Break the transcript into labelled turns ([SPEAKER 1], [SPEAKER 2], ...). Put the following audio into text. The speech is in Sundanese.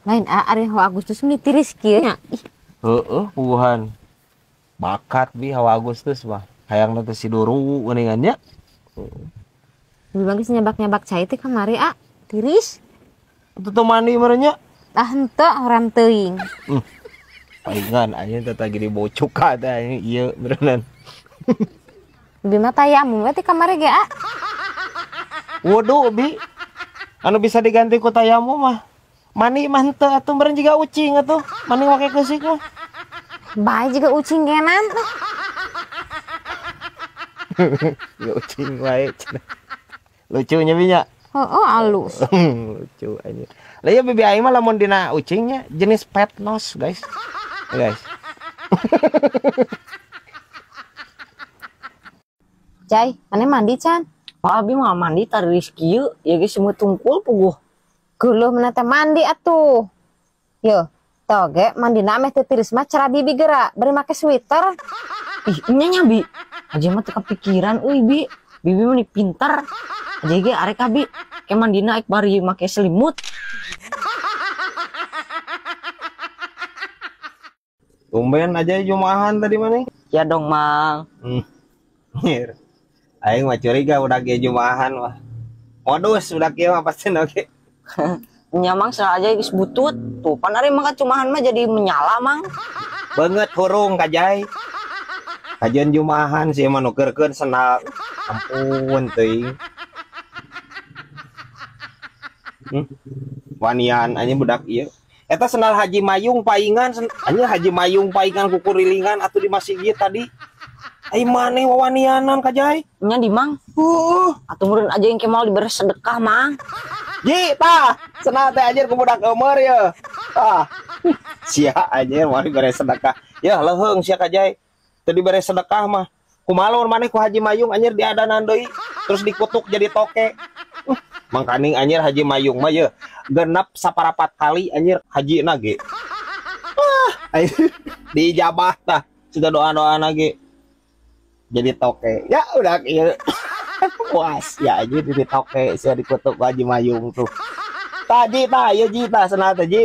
[SPEAKER 1] Lain ari hawa Agustus meni tiris kieu nya. Ih.
[SPEAKER 2] Heeh, puguhan. Bakat bi hawa Agustus mah. Hayangna teh siduru geuningan nya.
[SPEAKER 1] Bibi mah geus nyabak-nyabak cai teh kamari a. Tiris.
[SPEAKER 2] Tutup mandi meureun nya.
[SPEAKER 1] Ah henteu horam teuing.
[SPEAKER 2] Palingan anjing teh tadi dibocuka teh anjing ieu beneran.
[SPEAKER 1] Bibi mah tayamum we ti kamari ge a.
[SPEAKER 2] Wudu bi. Anu bisa diganti ku tayamum mah. Mani mah henteu atuh meureun jiga ucing atuh. Mani make keusik mah.
[SPEAKER 1] Bae jiga ucing genan.
[SPEAKER 2] Jiga ucing wae cenah. Lucunya bi nya.
[SPEAKER 1] Heeh, alus.
[SPEAKER 2] Lucu anjing. Lah ieu bibi aing mah lamun dina ucingnya jenis pet nose, guys. Guys.
[SPEAKER 1] Jai, mana mandi can?
[SPEAKER 3] Pak abi mah mandi tari kieu, ya geus semua tungkul puguh.
[SPEAKER 1] Geuleuh mana teh mandi atuh. Yo, toge mandina meh teu tiris mah cara bibi geura, bari make sweater.
[SPEAKER 3] Ih, nya nya bi. Aja mah teu kepikiran euy bi. Bibi mah pintar. Aja ge arek abi ke mandina ek bari make selimut.
[SPEAKER 2] Tumben aja jumahan tadi mana?
[SPEAKER 3] Ya dong, Mang.
[SPEAKER 2] Nyir. Aing mah curiga udah ge jumahan mah. Modus udah kieu mah pasti oke.
[SPEAKER 3] Nya Mang salah aja geus butut. Tuh pan ari mah cumahan mah jadi menyala, Mang.
[SPEAKER 2] Beungeut hurung kajai. Kajian jumahan sih mah nukerkeun sendal. Ampun teuing. Wanian anjing budak ieu. Eta sendal Haji Mayung paingan, anjing Haji Mayung paingan kukurilingan atuh di masjid tadi. Ai maneh wawanianan kajai?
[SPEAKER 3] Nya di Mang.
[SPEAKER 2] Heeh.
[SPEAKER 3] Atuh meureun aja yang kemal dibere sedekah, Mang.
[SPEAKER 2] Ji, tah, sendal teh anjir ku budak eumeur ye. Tah. Sia anjir moal dibere sedekah. Yeuh leuheung sia kajai. Teu dibere sedekah mah. Kumaha lamun maneh ku Haji Mayung anjir diadanan deui, terus dikutuk jadi toke. Mangkaning anjir Haji Mayung mah ye genep saparapat kali anjir haji na ge. Ah, diijabah tah, sudah doa-doa ge. Jadi toke. Ya udah ieu. Puas ya anjir jadi toke sia dikutuk Haji Mayung tuh. Tah ji tah ieu ji tah cenah teh ji.